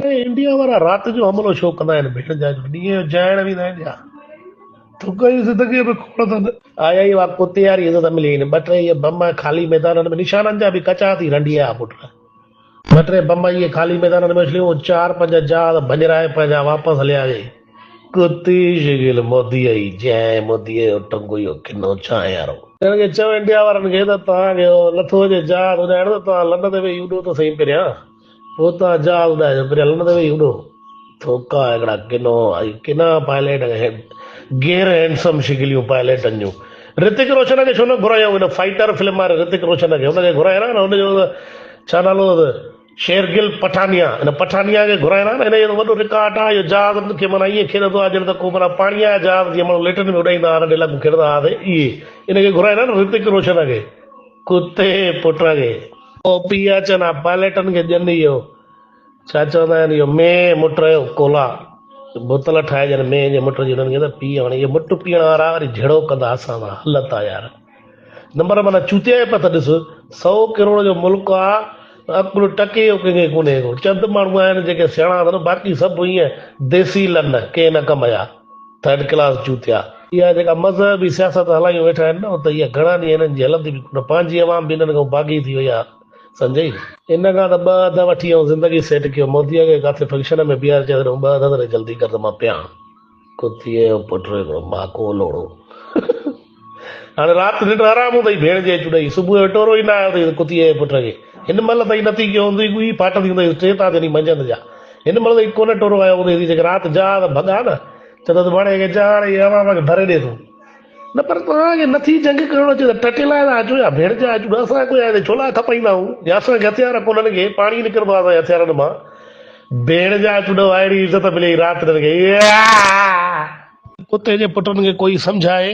اي India وارا رات جو حملو ڇو ڪندا آهن ڀيڻ جا جو ڏينهن جو جائڻ ويندا آهن ڇا ٿڪ ئي زندگي ۾ کوڙ اٿن. آيا ئي اها ڪتي واري عزت ملي هين ٻه ٽي اهي بم خالي ميدانن ۾ نشانن جا به ڪچا ٿي رنڊيء جا پٽ ٻه ٽي بم اهي خالي ميدانن ۾ اڇليون چار پنج جهاز ڀڃرائي پنهنجا واپس هليا ويئي. ڪتي شڪل مودي ئي جنهن مودي جو ٽنگو اهو ڪنو چانهه وارو. هنن کي چئو انڊيا وارن کي ته توهان کي نٿو اچي جهاز اڏائڻ ته توهان لنڊ تي ويهي اڏو ته سهي پهريان. پوء تان جهاز اڏائجو پريان لنڊ تي ويهي اڏو. ٿوڪا هڪڙا ڪنو ۽ ڪنا پائليٽ غير هينڊسم شڪليون پائليٽن جون. رتڪ روشن کي ڇو نه گهرايائون هن فائٽر فلم واري رتڪ روشن کي هن کي گهرائين ها نه هن جو ته ڇا نالو اٿس شيرگل پٺانيا هن پٺانيا کي گهرائين ها نه هن جو ته وڏو رڪارڊ آهي اهو جهاز کي معنيٰ ائين کيڏندو آهي ڄڻ ته ڪو معنيٰ پاڻيء جا جهاز جيئن ماڻهو ليٽن ۾ اڏائيندا هئا ننڍي لاڪون کيڏندا هئاسين اهي ان کي گهرائين ها نه رتڪ روشن کي ڪتي پٽ کي. او پي اچن ها پائليٽن کي ڄن اهو ڇا چوندا آهن اهو مينهن مٽ جو ڪولا بوتل ٺاهي ڄن مينهن جي مٽ جي انهن کي ته پي هاڻي اهي مٽ پيئڻ وارا وري جهيڙو ڪندا اسان سان هل ته يار نمبر معنيٰ چوتيائي پت ڏس سو ڪروڙ جو ملڪ آ عقل ٽڪي جو ڪنهن کي ڪونهي ڪو چند ماڻهو آهن جيڪي سياڻا اٿن باقي سڀ ائين ديسي لن ڪنهن نه ڪم جا. ٿرڊ ڪلاس چوتيا. اها جيڪا مذهبي سياست هلايون ويٺا آهن نه اتي اها گهڻا ڏينهن هنن جي هلندي به ڪونه. پنهنجي عوام به هنن کان باغي ٿي وئي آهي سمجهئي. ان کان ته ٻه اڌ وٺي ۽ زندگي سيٽ ڪيو. موديء کي ڪاٿي فنڪشن ۾ بيهاري چيس ڏون ٻه اڌ ته جلدي ڪر ته مان پيان. ڪتيء جو پٽ هڪڙو ماڪو لوڙهو. هاڻي رات ننڊ حرام هوندئي ڀيڻ جي چڙئي. صبح جو ٽورو ئي نه آيو اٿئي ڪتيء جي پٽ کي. هن مهل تائين نٿي ڪيو هوندئي ڳوهي ڦاٽندي هوندئي ٽي تان ٿيني منجهند جا. هن مهل تائين ڪونه ٽورو آيو هوندئي جيڪي رات جهاز ڀڳا نه چوندو ته ڀاڻي کي جا هاڻي هي عوام کي ڀري ڏي تون. نه پر توهان کي نٿي جنگ ڪرڻ اچي ته ٽٽي لاء ٿا اچو يا ڀيڻ جا اچو نه اسان ڪوئي آهي ڇو لاء کپائيندا آهيون يا اسان کي هٿيار ڪونهن ڪي پاڻي نڪرندو آهي اسان جي هٿيارن مان ڀيڻ جا اچو نه اهڙي عزت ملي رات هنن کي. ڪتي جي پٽن کي ڪوئي سمجهائي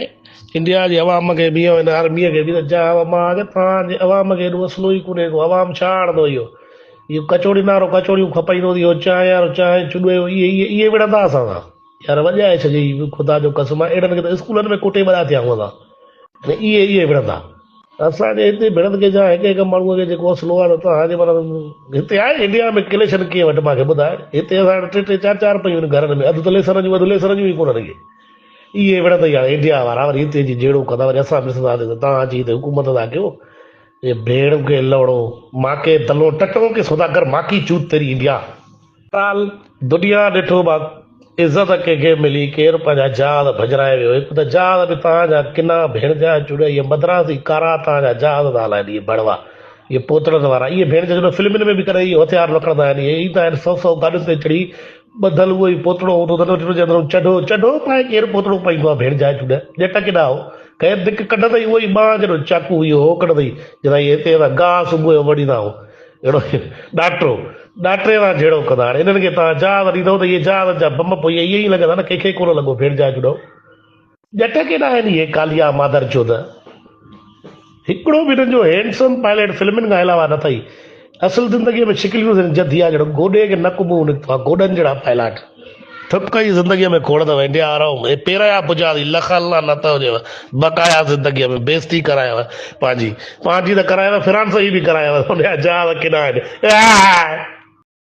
انڊيا جي عوام کي به ۽ آرميء کي به ته جا مان کي توهان جي عوام کي ايڏو اصلو ئي ڪونهي ڪو عوام ڇا آڻندو اهو اهو ڪچوڙين وارو ڪچوڙيون کپائيندو اهو چانهه وارو چانهه چڏو اهي اهي اهي وڙهندا اسان سان يار وڄائي ڇڏيئي خدا جو قسم آهي اهڙن کي ته اسڪولن ۾ ڪٽي وڏا ٿيا هوندا ۽ اهي اهي وڙهندا. اسان جي هتي ڀيڻن کي جا هڪ هڪ ماڻهوء کي جيڪو اصلو آهي ته توهان جي معنيٰ هتي آهي انڊيا ۾ ڪليشن ڪيئن وٺ مان کي ٻڌاء هتي اسان وٽ ٽي ٽي چار چار پيون آهن گهرن ۾ اڌ ته ليسرن جون اڌ ليسرن جون ئي ڪونهن ڪي اهي وڙهندئي هاڻي انڊيا وارا وري هتي اچي جهيڙو ڪندا وري اسان به ڏسنداسين ته توهان اچي هتي حڪومت ٿا ڪيو اي ڀيڻ کي لوڙو ماڪي دلو ٽٽو ڪي سوداگر ماڪي چوت تيري انڊيا. بهرحال دنيا ڏٺو با عزت ڪنهن کي ملي ڪير پنهنجا جهاز ڀڄرائي ويو هڪ ته جهاز به توهان جا ڪنا ڀيڻجا چڙ اهي مدراسي ڪارا توهان جا جهاز ٿا هلائن اهي ڀڙوا اهي پوتڙن وارا اهي ڀيڻجا چڙ فلمن ۾ به ڪڏهن اهي هٿيار نه کڻندا آهن اهي ايندا آهن سو سو گاڏين تي چڙهي ٻڌل اهو ئي پوتڙو هوندو اٿن وٺي جي اندرون چڍو چڍو پائي ڪير پوتڙو پائيندو آهي ڀيڻجا چڙ ڄٽ ڪيڏا هو ڪنهن دڪ ڪڍندئي اهو ئي ٻانهن جيڏو چاقو اهو هو ڪڍندئي جنهن اهي هتي گاهه صبح جو وڍيندا هو اهڙو ڏاٽو، ڏاٽي سان جهيڙو ڪندا. هاڻي انهن کي توهان جهاز ڏيندؤ ته اهي جهاز جا بم پوء ائين ئي لڳندا نه، ڪنهن کي ڪونه لڳو ڀيڻ جا جڏو. ڄٽ ڪيڏا آهن اهي ڪاليا مادر چود. هڪڙو به انهن جو هينڊسم پائليٽ فلمن کان علاوه نه اٿئي. اصل زندگيء ۾ شڪليون اٿن جڌيا جهڙو گوڏي کي نڪ منهن نڪتو آهي گوڏن جهڙا پائلاٽ. ٿڪ ئي زندگيء ۾ کوڙ اٿو انڊيا وارؤ اي پيريا پڄا ٿي لک الله نه ته هجيو بقايا زندگيء ۾ بيعزتي ڪرايو پنهنجي پنهنجي ته ڪرايو فرانس جي به ڪرايو ان جا جهاز ڪيڏا آهن.